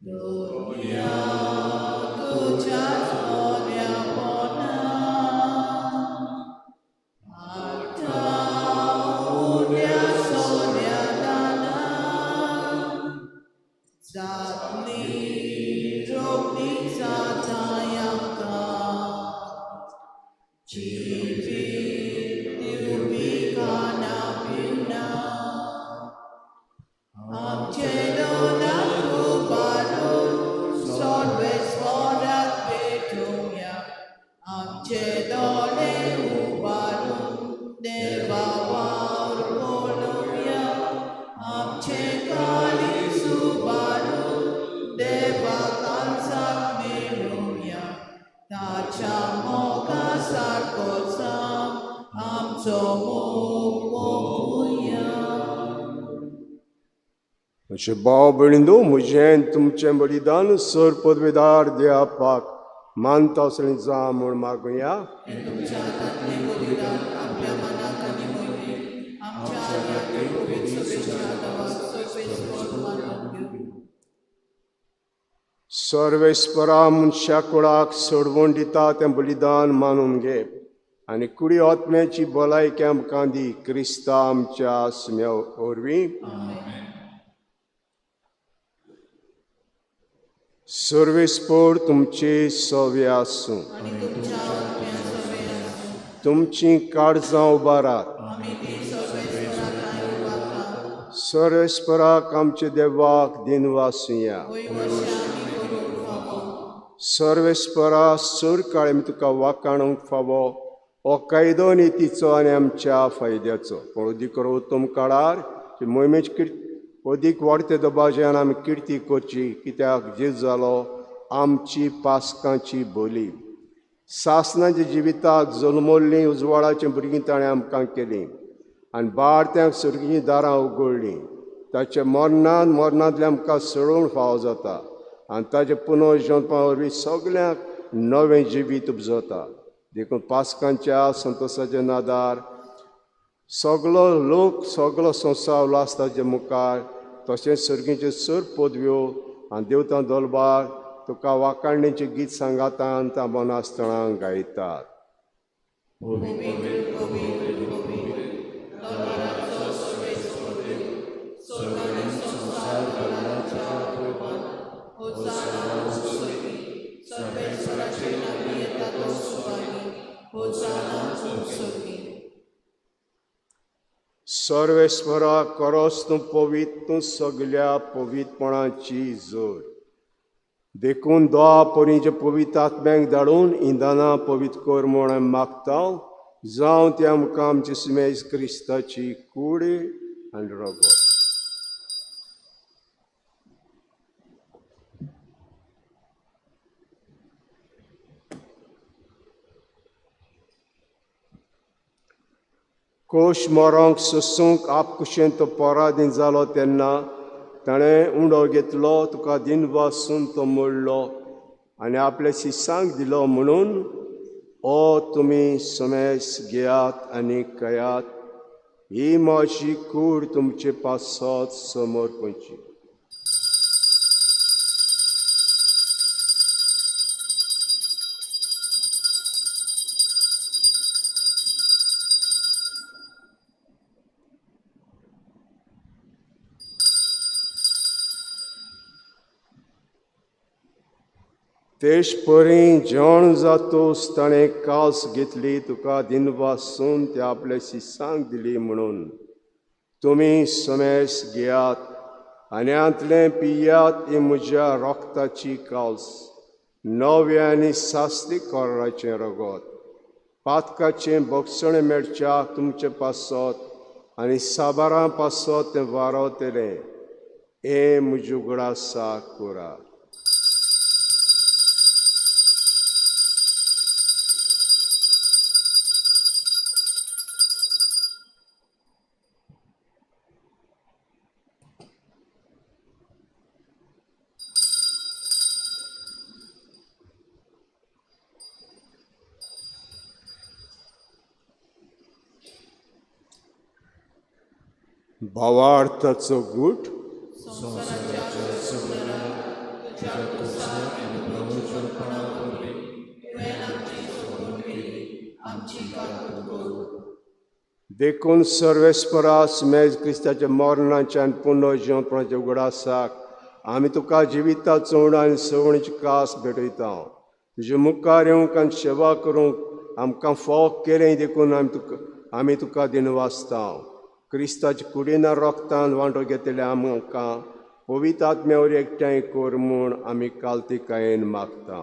दवरुया तुज्याच बऱ्यापणा, आतां उण्या सोन्या दाना, जातली रोखडी जाताय आमकां, जिवीत दिवपी खाणां पिवणां, आमचे दोनाक उबारून सर्वेस्पराक भेटुया, आमचे दोळे उबारून देवा वावर पळोवया, आमचे काळीज उबारून देवा काळजाक मेळुया, ताच्या मोगा सारको जावं आमचो मोग मोगुया. म्हजे भाव भयणींनो, म्हजें तुमचें बलिदान सर पदवेदार देवाक मानता असलें जा म्हूण मागुया. तुमच्या हातांतलें बलिदान आपल्या मनाक आनी मोहिमेक आमच्या आनी पवित्र सभेच्या देवाक सर्वेस्पर मानून घेवं. सर्वेस्परा मनशा कुळाक सोडवण दिता तें बलिदान मानून घे आनी कुडी आत्म्याची भलायकी आमकां दी, क्रिस्ता आमच्या सुम्या वरवीं. सर्वेस्पर तुमचे सवे आसूं, तुमची काळजां उबारात. सर्वेस्पराक आमचे देवाक दिनवासुया. सर्वेस्परा सुरकाळ आमी तुका वाकाणूंक फावो हो कायदो नितीचो आनी आमच्या फायद्याचो. पण उदीक उत्तम काळार मोहिमेची अदीक वाडते दबाज्यान आमी किर्ती करची, कित्याक जेजू जालो आमची पास्कांची बोली. सासणाच्या जिविताक जल्मल्लीं उजवाडाचीं भुरगीं ताणें आमकां केलीं आनी बारत्यांक सर्गीं दारां उगडलीं. ताच्या मरणान मरणांतल्यान आमकां सोडोवंक फावो जाता आनी ताचें पुनर्जन्मा वरवीं सगल्यांक नवें जिवीत उपजता. देखून पास्कांच्या संतोशाच्या नादार सगलो लोक सगलो संवसार उल्हास ताचे मुखार, तशेंच सर्गीच्यो सर पदव्यो आनी देवतां दलबार तुका वाखाणणेचें गीत सांगातान ता मनासतणां गायतात. सर्वेस्परा करोस तूं पवित्र, तूं सगल्या पवित्रपणाची जोड. देखून दोआ परींचे पवित्र आत्म्यांक धाडून इंधनां पवित्र कर म्हूण आमी मागता, जावं ती आमकां आमची सुमेज क्रिस्ताची कूड आनी रगत. कोश मरोंक सोसूंक आपकुशेन तो पराधीन जालो तेन्ना ताणें उंडो घेतलो, तुका दिनवासून तो मोडलो आनी आपल्या शिसांक दिलो म्हणून, ओ तुमी समेस घेयात आनी कयात, ही म्हजी कूड तुमचे पासत समर्पणची. तेश परी जेवण जातोस ताणें कास घेतली, तुका दिनवासून ते आपल्या शिसांक दिली म्हणून, तुमी समेस घेयात आनी हांतलें पियात, ही म्हज्या रोगताची कास, नव्या आनी सासली कोराचें रगत, पातकाचें बक्षण मेळच्याक तुमचे पासत आनी साबारां पासत तें वारवतलें, हें म्हज्या उगडासाक करा. भावार्थाचो गूट देखून सर्वेस्परा सुमेज क्रिस्ताच्या मरणाच्या आनी पुनर्जिवपणाच्या उगडासाक आमी तुका जिविताचो उणो आनी सवणीची कास भेटयता. तुजे मुखार येवंक आनी सेवा करूंक आमकां फाव केलें देखून आमी तुका दिनवासता. क्रिस्ताच्या कुडीना रोगतान वांटो घेतल्या आमकां पवित्र आत्म्या वरवीं एकठांय कर म्हूण आमी कालतिकायेन मागता.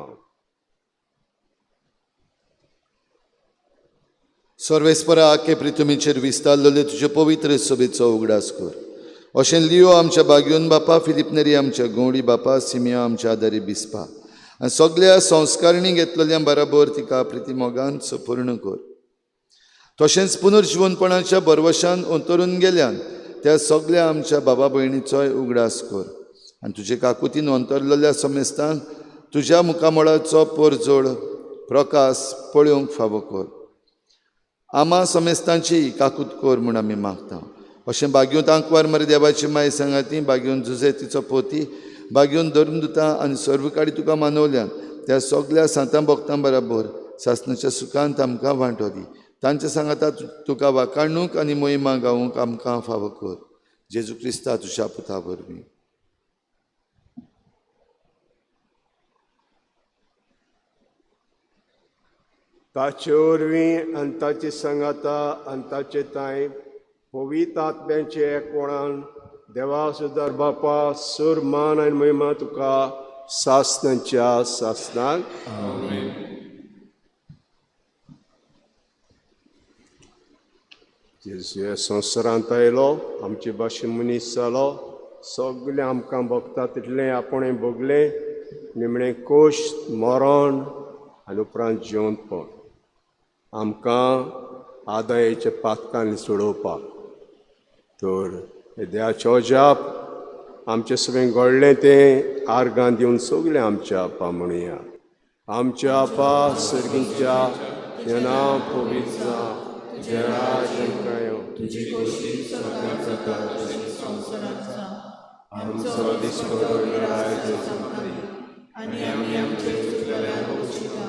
सर्वेस्परा आखे पृथ्वीचेर विस्तारलेले तुजे पवित्र सभेचो उगडास कर. अशें लियो आमच्या बागयोन बापा, फिलीप नेरी आमच्या गौडी बापा, सिमिया आमच्या आदारी बिस्पा आनी सगल्या संस्कारणी घेतलेल्या बराबर तिका प्रितीमोगान सपूर्ण कर. तशेंच पुनर्जिवनपणाच्या बरवशान अंतरून गेल्यान त्या सगल्या आमच्या बाबा भयणीचोय उगडास कर आनी तुजे काकुतीन अंतरलेल्या समेस्तांक तुज्या मुखामळाचो परजोड प्रकाश पळोवंक फावो कर. आमा समेस्तांची काकूत कर म्हूण आमी मागता. अशें बागयोन आंकवार मरे देवाची माय सांगाती, बागयोन जुजे तिचो पोती, बागयोन धर्मदुतां आनी सर्वकाडी तुका मानवल्यान त्या सगल्या सांतां भक्तां बराबर सासणाच्या सुखांत आमकां वांटो दी. तांच्या सांगाता तुका वाखाणूंक आनी मोहिमा गावूंक आमकां फावो कर. जेजू क्रिस्ता तुज्या पुता वरवीं. ताचे वरवीं आनी ताचे सांगाता आनी ताचे तांय पवित्र आत्म्याचे एकवणान देवा सुदार बापा सर मान आनी महिमा तुका सासणाच्या सासणाक. जेजू ह्या संवसारांत आयलो, आमचे भाशेन मनीस जालो, सगळें आमकां भोगता तितलें आपणें भोगलें, निमणें कोश मरण आनी उपरांत जिवंतपण आमकां आदायेच्या पातकांनी सोडोवपाक। तर देवाचें अजाप आमचें सगळें घडलें तें आर्गां दिवन सगळें आमच्या आपा म्हणुया। आमच्या आपा सर्गीच्या, तुजें नांव पवित्र जावं, तुजें राज्य येवं, तुजी खोशी स्वर्गात जाता तशी संवसारांत जावं। आमचो दिसपडो आयज आमकां दी, आनी आमी आमचे चुकलेल्यांक बक्षिता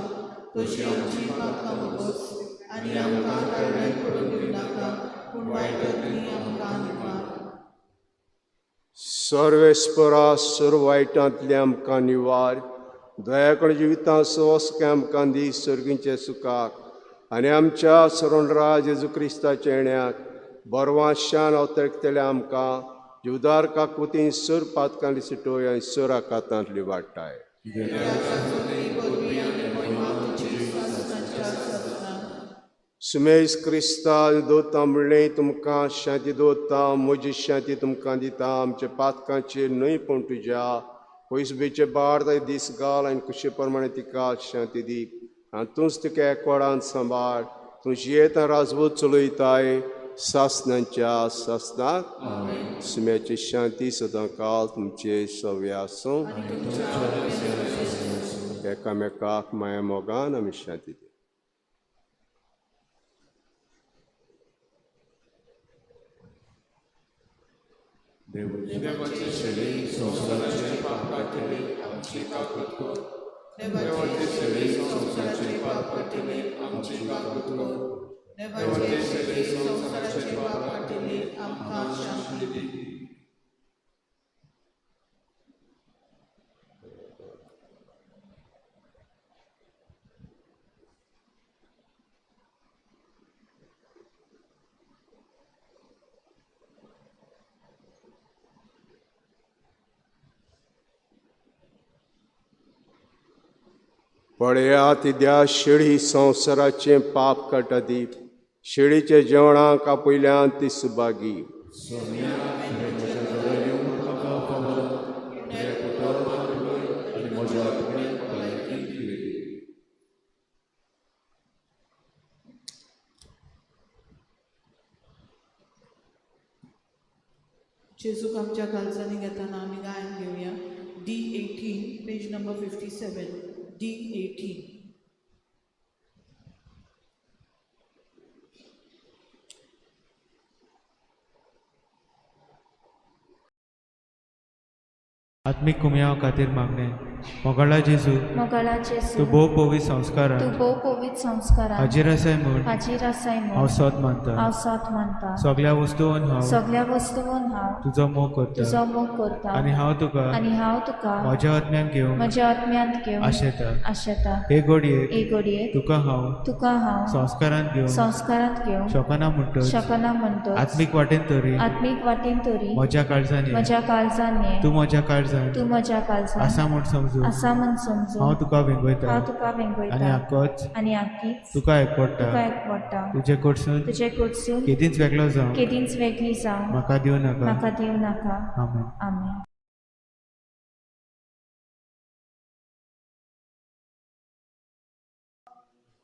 तशी आमची पापां बोगस, आनी आमकां कारणाक पडून दिवनाका, पूण वायटांतली आमकां निवार। सर्वेस्परा सर्व वायटांतली आमकां निवार, दयाकड जिवितां सवस्के आमकां दी सर्गींचे सुखाक, आनी आमच्या सरणराज जेजू क्रिस्ताच्या येण्याक बरवाशान अवतरतले आमकां जुदार काकुती सर पातकांली सुटोय आनी सर आकातांतली वाडटाय। सुमेश क्रिस्ता दोता म्हणलें तुमकां शांती दोता, म्हजी शांती तुमकां दिता, आमच्या पातकांचेर न्हय पूण तुज्या पयसबेचे बार ताका दीस घाल आनी कुशे प्रमाणे तिका शांती दी, आनी तूंच तिका एकवडान सांबाळ, तूं जियेता राजवत चलयताय सासनाच्या सासनाक। सुम्याची शांती सदां काल तुमचे सव्या आसूं। एकामेकाक माया मोगान आमी शांती दी। देवाचे शेळी संवसाराचे पाप काडटले आमची काकूत कर, देवाचे शेळी संवसाराचे पाप काडटले आमची काकूत कर, देवाचे शेळी संवसाराचे पाप काडटले आमकां शांती दी। पळयात त्या शेळी संवसाराचें पाप काडटा दी, शेळीच्या जेवणाक आपयल्यान ती सुभागी। जेजूक आमच्या काळजांनी घेताना आमी गायन घेवया D18 page number 57 D18। आत्मिक कुमयाव खातीर मागणें। मोगाळा जेजू, मोगाळा जेजू, तूं भोव पवित्र संस्कारान, तूं भोव पवित्र संस्कारान हाजीर आसाय म्हूण, हाजीर आसाय म्हूण हांव सोद मानता, हांव सोद मानता। सगळ्या वस्तून हांव, सगळ्या वस्तून हांव तुजो मोग करता, तुजो मोग करता, आनी हांव तुका, आनी हांव तुका म्हज्या आत्म्यान घेवन, म्हज्या आत्म्यांत घेवन आशेता, आशेता। हे घडयेक, हे घडयेक तुका हांव, तुका हांव संस्कारांत घेवन, संस्कारांत घेवन शकना म्हणटच, शकना म्हणटच, आत्मीक वाटेन तरी, आत्मीक वाटेन तरी म्हज्या काळजान, म्हज्या काळजान ये, तूं म्हज्या काळजान, तूं म्हज्या काळजान आसा म्हूण समजू, आसा म्हूण समजू, हांव तुका वेंगयता, हांव तुका वेंगयता, आनी आकोच, आनी आकीच तुका एकवडटा, तुका एकवडटा। तुजे कडसून, तुजे कडसून केदींच वेगळो जावं, केदींच वेगळी जावं म्हाका दिवं नाका, म्हाका दिवं नाका। आमेन। आमेन।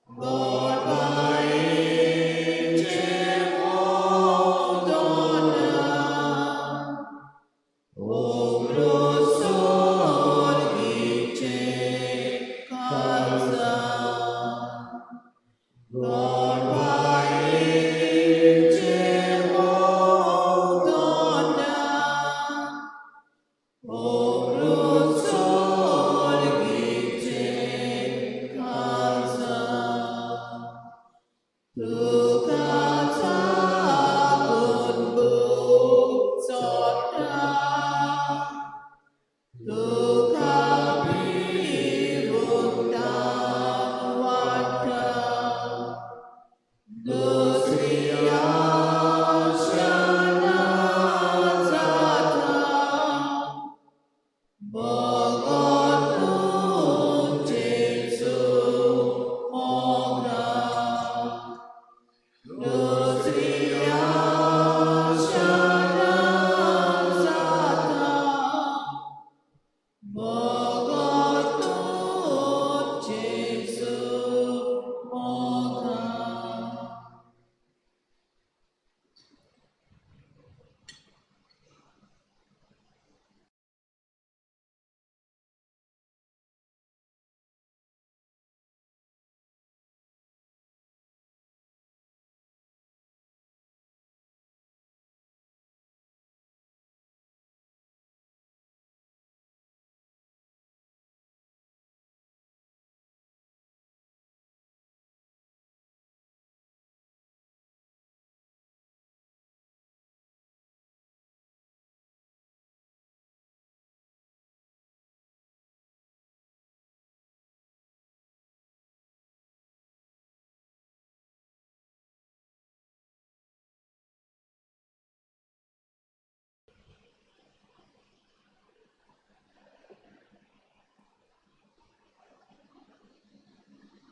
Lord. मोगातून जेजू मोगा.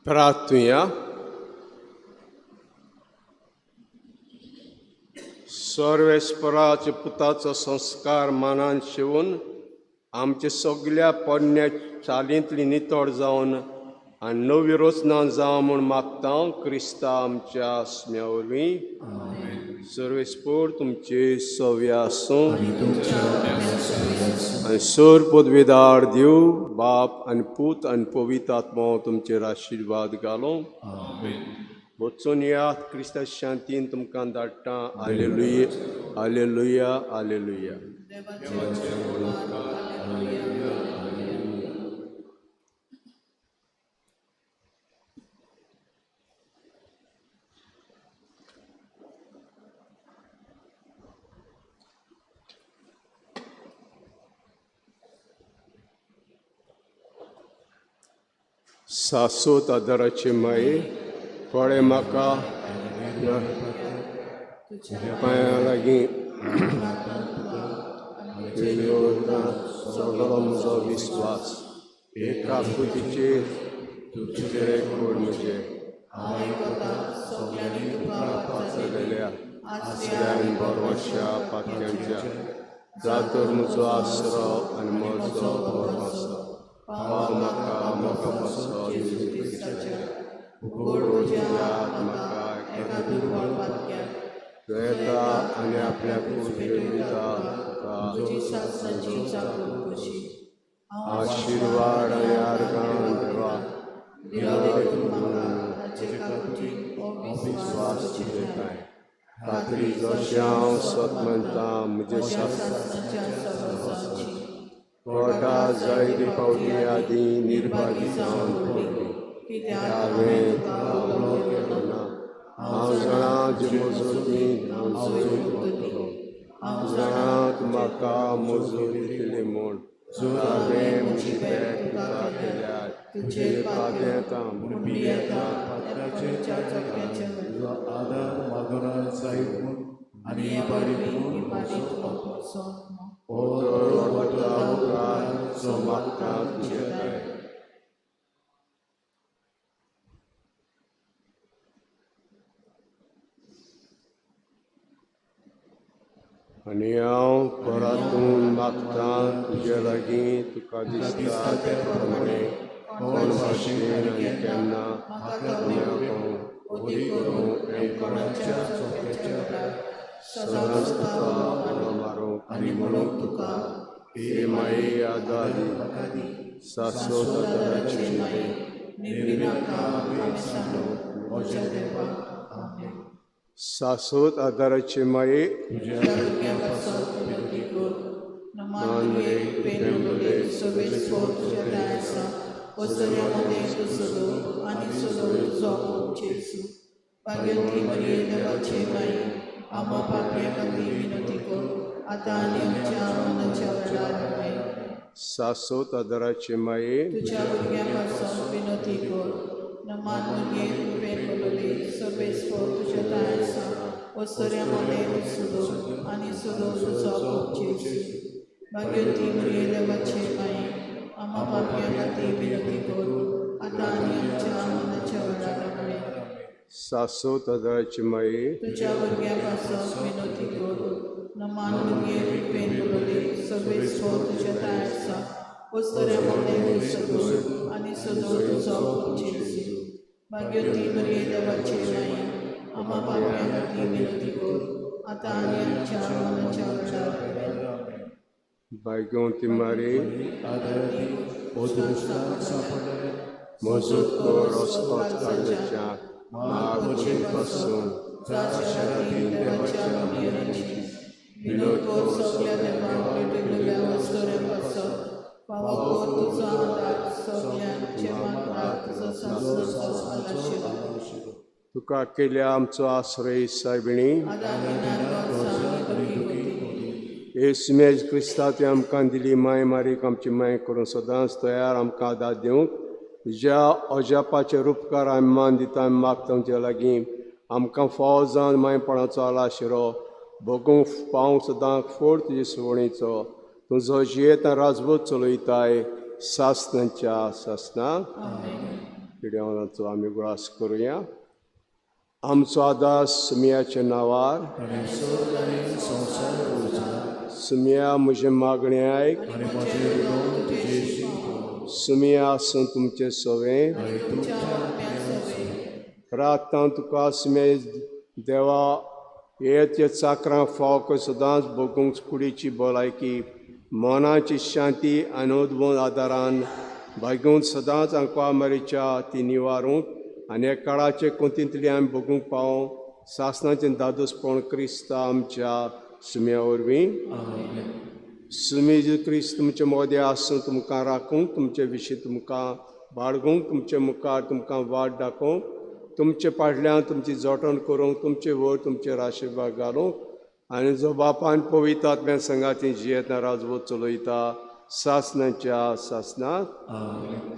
प्रार्थुया. सर्वेस्पराच्या पुताचो संस्कार मानान शिवून आमच्या सगल्या पोरण्या चालींतली नितळ जावन आनी नवी रचना जावं म्हूण मागता क्रिस्ता आमच्या आसम्या वरवीं. सर्वेस्पर तुमचे सव्य आसूं आनी सोर पदवेदार देव बाप आनी पूत आनी पवित्र आत्मो तुमचेर आशिर्वाद घालूं. वचून यात क्रिस्ता शांतीन तुमकां धाडटा. आलेलुया, आलेलुया, आलेलुया. सासोत आदाराचे माये कोळे म्हाका पांयां लागीं सगळो म्हजो विस्वास एका कृतीचेर तुजे कोण म्हजे चलल्या आसल्या आनी भरवश्या पात्यांच्या जातर म्हजो आसरो आनी म्हजो भरवंसो पाव म्हाका म्हाका बसो जेजू क्रिस्ताच्या उगड तुज्या म्हाका एका दुर्बळ पातक्याक तो येता आनी आपल्या कूड पेटयता तुका आशिर्वाद आनी आर्गां देवा विस्वास तुजे काय खात्री जशें हांव सत मानता म्हजें कोटा जायते फावटी आदी निर्भागी जावन पडली हांवें तुका केलो ना. हांव जाणा जे मजोतीन हांव जैत वतलो. हांव जाणा तूं म्हाका मजूर दितली म्हूण हांवें म्हजी भेट तुका केल्या. तुजे पाद्येतां म्हूण भियेतां तुजो आदार मागोना जायत म्हूण आनी इबाडीत मागता तुजे काय. आनी हांव परातून मागता तुजे लागीं तुका दिसता ते प्रमाणे कोण भाशेन आनी केन्ना करूं हें कोणाच्या सदांच तुका उलो मारूंक आनी म्हणूंक तुका हे माये आदारी सासोत आदाराची माये सासोत आदाराची माये सासोत आदाराचे माये तुझ्या भुरग्यां पासून विनोती कर. नमान मुगे कृपेन बोलली सर्वेस्पर तुज्या दाय आसा वसऱ्या मदें तूं सुदो आनी सुदो तुजो पूत जेजू. भाग्यवती मरिये देवाचे माये आम्हा पापयां खातीर विनोती कर आतां आनी आमच्या मरणाच्या वेळार. आमेन. सासोत आदाराचे माये तुझ्या भुरग्यां पासून विनोती कर. नमान मुगे कृपेन बोलली सर्वेस्पर तुज्या दाय आसा वस्तुऱ्या मोने तूं आनी सदो तुजो जेजू. भाग्यवती मरिये देवाचे माये, आम्हा पाप्यां खातीर विनंती कर, आतां आनी आमच्या मरणाच्या वेळार. आमेन. भाग्यवंती मारी, आदाराती ओदृश्टांत सांपडलेले मजूत कर रस्तो काडल्याच्या म्हापशे पासून जाशाराती देवाच्या मुनियरांची विनोद कर सगल्या देवाक भेटलेल्या वस्तुऱ्या पासत फावो कर तुजो आदार सगल्यांचे मागतात तुजो सासणाचो आलाशिरो. तुका केल्या आमचो आश्रय सायबिणी, आदार दिना दुखी होती. येसू क्रिस्ता तुवें आमकां दिली माय मारीक आमची माय करून सदांच तयार आमकां आदार दिवंक तुज्या अजापाचे रुपकार आमी मान दिता. आमी मागता तुमच्या लागीं आमकां फावो जावन मायपणाचो आलाशिरो भोगूंक पावंक सदांच फोड तुजे सुवणीचो. तुजो जियेता राजवट चलयताय सासनाच्या सासना. पिड्यावनाचो आमी गुळास करुया. आमचो आदार सुमियाच्या नांवार. आनी सोद आनी संवसार उरचा. सुमिया म्हजें मागणें आयक. आनी म्हजें उलोवण तुजेशी पावो. सुमिया आसूं तुमचें सवें. आनी तुमच्या रातां तुका सुमे देवा हे चाकरां फाव कर सदांच भोगूंक कुडीची भलायकी, मनाची शांती आनी उद्बोध आदारान भागून सदांच आंकवा मारीच्या ती निवारूंक आनी ह्या काळाचे कोंतींतली आमी भोगूंक पावों सासणाचें दादोसपण क्रिस्ता आमच्या सुम्या वरवीं. सुमी क्रिस्त तुमचे मोदे आसूं, तुमकां राखूंक, तुमचे विशीं तुमकां बाळगूंक, तुमचे मुखार तुमकां वाट दाखोवंक, तुमचे पाडल्यान तुमची जोटण करूंक, तुमचे वयर तुमचे आशिर्वाद घालूंक आनी जो बापान पवित्र आत्म्या संगाती जियेतना राजवट चलयता सासणाच्या सासनाक.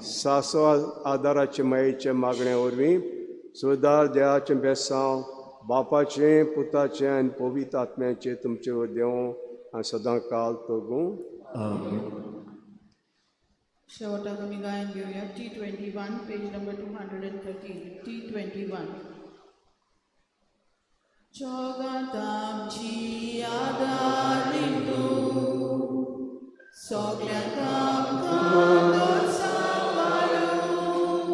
सासो आदाराचे मायेचे मागण्या वरवीं सुदार देवाचें बेसांव बापाचें पुताचें आनी पवित्र आत्म्याचें तुमचे वयर देवूं आनी सदां काल तगूं. शेवटाक आमी गायन घेवया. T21, page number 213. T21. जगांत आमची आदारी तूं, सगल्यांक आमकां दवर सांबाळून,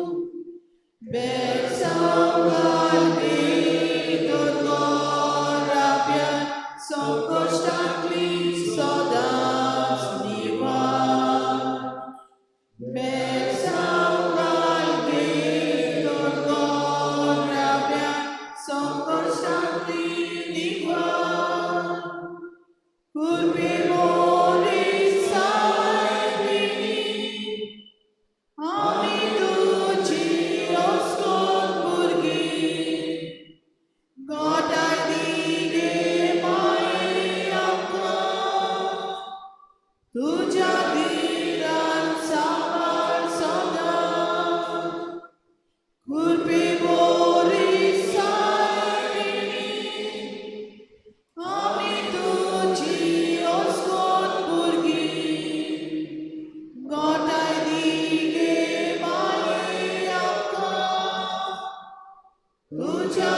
बेसांव घालपी राब्यान संकश्टांतली सदांच निवार. बेसांव घालपी राब्यान संकश्टांतली निवार. कृपे मोरी सायबिणी, आमी तुजी ओस्कोत भुरगीं, गोठाय दी गे माये आमकां, तुज्या धिरान सांबाळ सदां. कृपे मोरी सायबिणी, आमी तुजी ओस्कोत भुरगीं, गोठाय दी गे माये आमकां, तुज्या